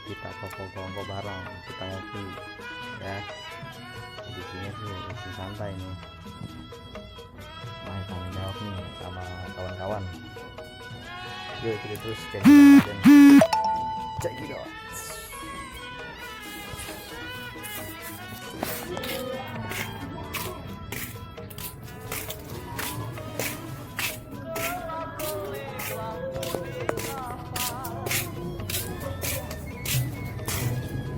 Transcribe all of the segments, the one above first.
kita kongko bareng, kita ngopi ya. Di sini sih santai nih, tanggung jawab nih sama kawan-kawan. Yuk ikuti terus channel check it out.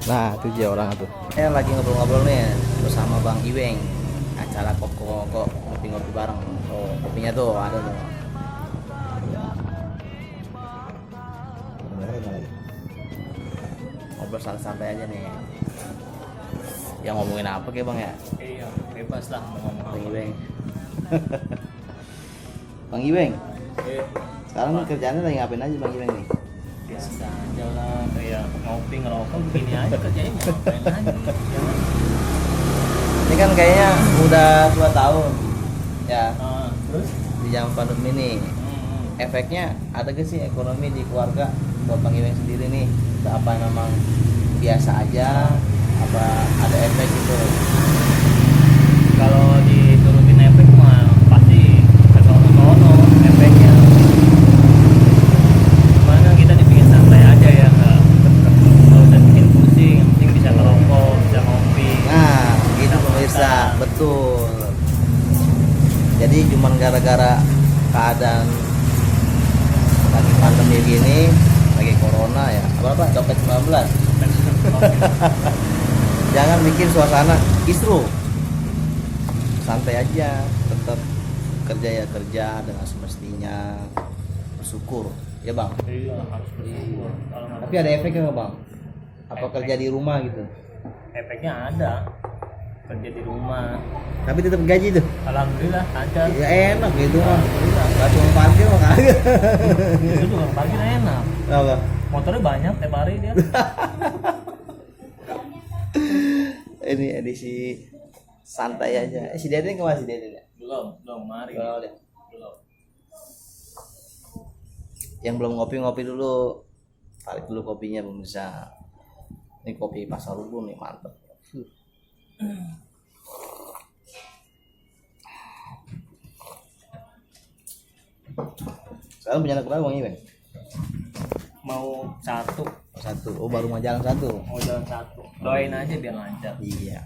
Nah itu dia orang tuh. Saya lagi ngobrol-ngobrol nih bersama Bang Iweng, acara kok ngopi-ngopi bareng. Oh kopinya tuh ada tuh. Ngobrol santai aja nih. Ya ngomongin apa kayak Bang ya? Iya, bebas lah mau ngomong Bang apa. Iweng. Bang Iweng, Eh, sekarang kerjaannya lagi ngapain aja Bang Iweng nih? biasa aja lah, kayak ngopi ngerokok begini aja kerjanya, ngapain lagi? Jangan. Ini kan kayaknya udah 2 tahun ya Terus? di zaman pandemi nih. Efeknya ada gak sih ekonomi di keluarga buat Bang Iweng sendiri nih? Apa memang biasa aja? Apa ada efek gitu? Kalau diturutin efek mah pasti ke sono efeknya. Mana kita dibikin santai aja ya, nggak usah bikin pusing, yang penting bisa ngerokok, bisa ngopi. Nah, gitu bisa pemirsa, masak. betul. Jadi cuman gara-gara keadaan lagi pandemi gini, lagi corona ya, apa dompet 19. Jangan bikin suasana kisruh. Santai aja, tetap kerja ya kerja dengan semestinya, bersyukur, ya Bang. Iya, harus bersyukur. Kalau nggak Tapi ada efeknya nggak Bang? Apa Efek. kerja di rumah gitu? efeknya ada, kerja di rumah, Tapi tetap gaji tuh. alhamdulillah lancar. Ya enak gitu mah. Alhamdulillah. Gak cuma parkir mah kagak. Itu juga parkir enak, Apa? motornya banyak tiap hari dia. Ini edisi santai aja. Si Deden kemana si Deden ya? belum mari Belum deh. belum. Yang belum ngopi-ngopi dulu. Tarik dulu kopinya pemirsa. Ini kopi Pasar Rubu nih, mantep. Sekarang punya anak berapa Bang Iwan? Mau satu, Satu. Oh baru mau jalan satu. mau jalan satu, doain aja biar lancar Iya.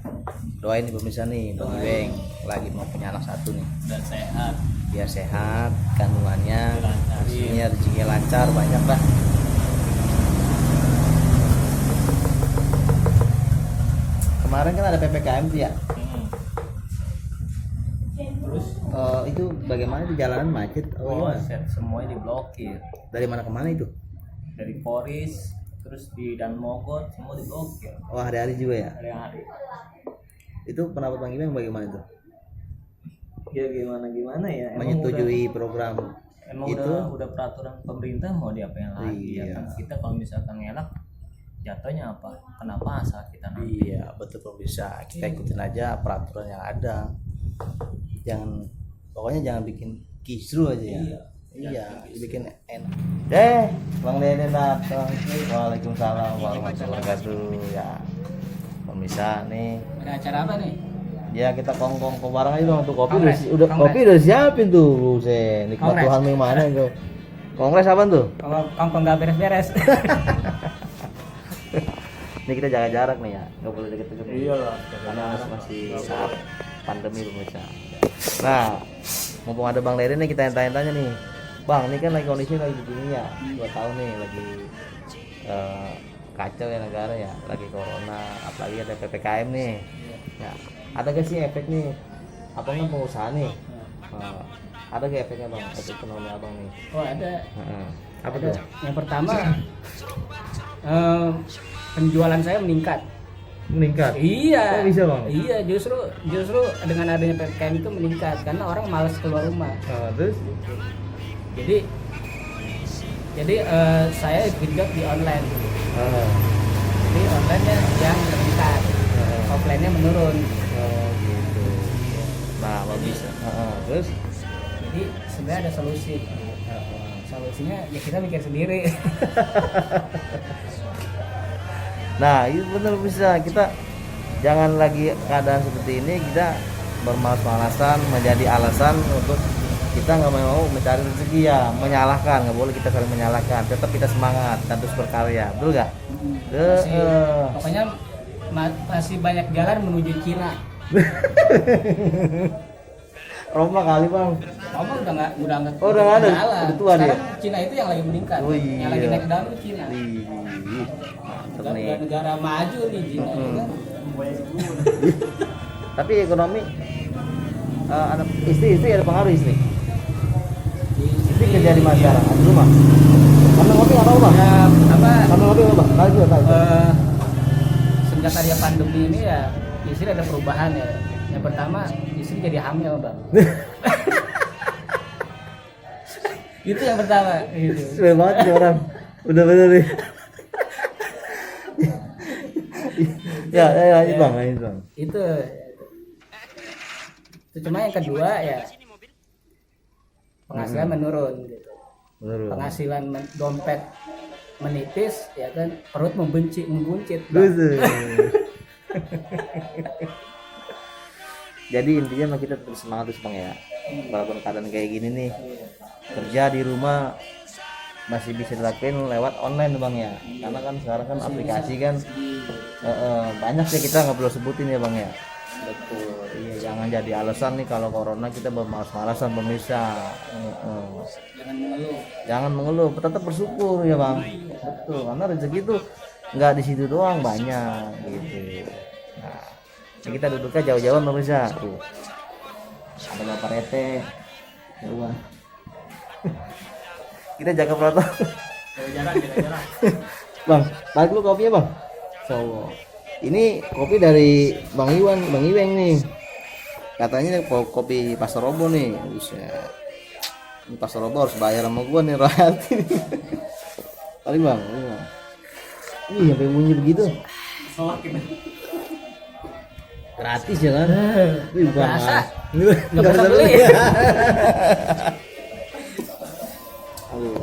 Doain nih pemirsa nih, Bang Iweng lagi mau punya anak satu nih. dan sehat. Biar sehat kandungannya, Dilancarin. rezekinya rezekinya lancar banyak lah. Kemarin kan ada PPKM tuh ya. Terus Itu bagaimana di jalanan macet? Oh, iya. semuanya diblokir Dari mana ke mana itu? dari Poris, terus di Dan Mogot semua diblokir Oh hari-hari juga ya. hari-hari. Itu pendapat Bang Iweng bagaimana itu? Ya gimana ya, Menyetujui program emang itu? udah peraturan pemerintah, mau diapain lagi ya Iya. kan. Kita kalau misalkan ngelak jatuhnya apa, kenapa saat kita nanti. Iya betul pemirsa, kita ikutin aja peraturan yang ada. Pokoknya jangan bikin kisruh aja ya. Iya, bikin enak. Bang Deden datang. Waalaikumsalam warahmatullahi wabarakatuh. Ya, pemirsa nih. Ada acara apa nih? Ya kita kongkong ke barang aja dong. Tuh kopi Kongres, udah kongres. kopi udah siapin tuh. Buset, nikmat Kongres. Tuhan yang mana itu. Kongres apa tuh? Kalau kongkong nggak beres-beres. Ini kita jaga jarak nih ya. Nggak boleh deket-deket. Iyalah, Karena masih saat pandemi pemirsa. Nah, mumpung ada Bang Deden nih kita tanya-tanya nih. Bang, ini kan lagi kondisi lagi begini ya. 2 tahun nih lagi kacau ya negara ya, lagi corona, apalagi ada PPKM nih. Ya, ada gak sih efek nih? Apa kan pengusaha nih? Ada gak efeknya Bang? Efek ekonomi Abang nih? Oh ada. Apa Ada. tuh? Yang pertama penjualan saya meningkat. Meningkat. Iya. Kok bisa, Bang? Iya, justru dengan adanya PPKM itu meningkat karena orang malas keluar rumah. Terus? Jadi saya genjot di online. Ah, Jadi online-nya yang meningkat, offline-nya menurun. gitu. Nah, apa bisa? Terus? Jadi sebenarnya ada solusi. Solusinya ya kita mikir sendiri. Nah itu benar bisa, kita jangan lagi keadaan seperti ini kita bermalas-malasan menjadi alasan untuk kita nggak mau mencari rezeki, ya menyalahkan, nggak boleh kita saling menyalahkan, tetap kita semangat, kita terus berkarya, betul nggak? Pokoknya masih banyak jalan menuju Cina. Roma kali bang. Roma udah nggak Oh, udah nggak ada, jalan. udah tua dia. Sekarang Cina itu yang lagi meningkat, Oh, iya. yang lagi naik daun itu Cina. Wih, mantep nih. Negara maju nih Cina. Ya kan? Tapi ekonomi ada istri ada pengaruh istri kerja di masyarakat di rumah. Kamu ngopi apa bang? Ya, apa? Kamu ngopi apa bang? Tahu juga. Sejak ada pandemi ini ya istri ada perubahan ya. Yang pertama istri jadi hamil bang. Itu yang pertama. Gitu. Sudah banget nih orang. Udah bener nih. Ya, lanjut bang, lanjut bang. Itu cuma yang kedua ya penghasilan menurun gitu. Menurun. Penghasilan dompet menipis ya kan, perut membuncit. Buset. Jadi intinya mah kita tetap semangat terus bang ya, walaupun keadaan kayak gini nih, kerja di rumah masih bisa dilakuin lewat online bang ya, karena kan sekarang kan aplikasi kan banyak sih, kita nggak perlu sebutin ya bang ya. Betul, iya, jangan jadi alasan nih kalau corona kita bermalas-malasan pemirsa. Jangan mengeluh, tetap bersyukur ya bang. Betul, karena rezeki itu nggak di situ doang, banyak gitu. Nah, kita duduknya jauh-jauhan pemirsa. Tuh, ada bapak rete, jauhan. Kita jaga protokol. Jaga jarak. Bang, balik lu kopinya bang. So, ini kopi dari Bang Iwan, Bang Iweng nih. Katanya kopi Pasar Robo nih. Buset. Ini Pasar Robo harus bayar sama gua nih royalti. Kali bang, kali bang. Ih, sampai bunyi begitu. Gratis ya kan? Wih, bukan Berasa. Nggak bisa beli.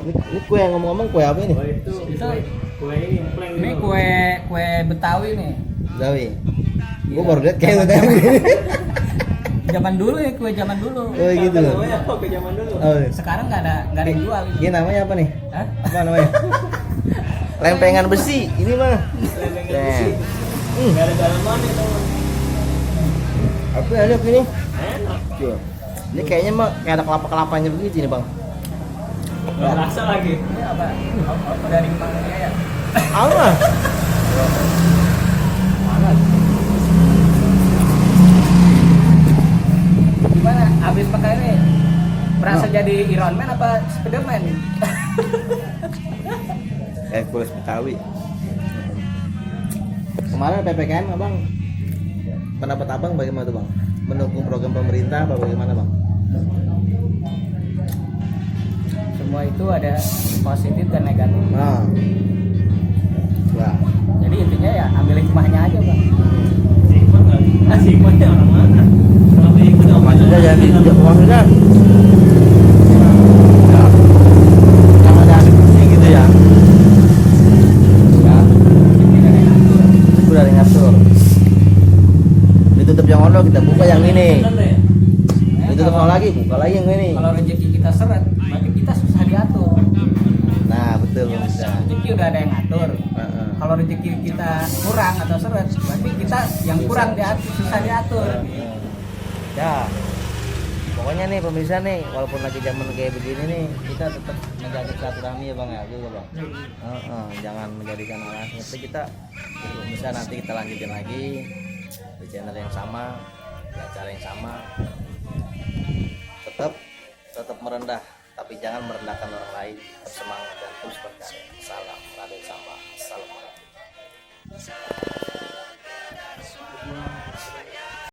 Ini kue yang ngomong-ngomong kue apa ini? Itu ini kue Betawi nih. Betawi. Gua baru lihat kayak Betawi. Zaman dulu ya, kue zaman dulu. Oh gitu loh. Kue zaman dulu. Oh, Sekarang nggak ada yang jual. ini namanya apa nih? Hah? Apa namanya? Lempengan besi. Ini mah. Lempengan besi. Nggak ada dalaman itu. Apa ada ini? Enak. Tuh. Ini kayaknya mah kayak ada kelapa-kelapanya begitu nih bang. Nggak rasa lagi. Ini apa? Oh, dari mana ya? Apa? Gimana? Abis pakai ini berasa jadi Iron Man apa Spiderman? Kulit Betawi. Kemarin PPKM abang, pendapat abang bagaimana tuh bang? Mendukung program pemerintah apa bagaimana bang? Semua itu ada positif dan negatif. Nah, wah. Jadi intinya ya ambil hikmahnya aja bang. Hikmahnya orang mana? Kalau ikut Maksudnya jadi maksudnya jangan ada asumsi gitu ya. Ya, itu udah ngatur. Ditutup yang ono, kita buka yang ini. Ditutup yang lagi, buka lagi yang ini. Kalau rezeki kita seret, berarti kita susah diatur. Nah betul bisa. Rezeki udah ada yang ngatur. Kalau rezeki kita kurang atau seret, berarti kita yang kurang diatur, susah diatur. Ya, pokoknya nih pemirsa nih, walaupun lagi zaman kayak begini nih, kita tetap menjaga silaturahmi ya bang ya, juga bang. Jangan menjadikan alasan. Itu kita bisa nanti kita lanjutin lagi di channel yang sama, di acara yang sama. Tetap merendah, tapi jangan merendahkan orang lain. Tetap semangat dan terus berkarya. Salam Raden Samba. Assalamualaikum.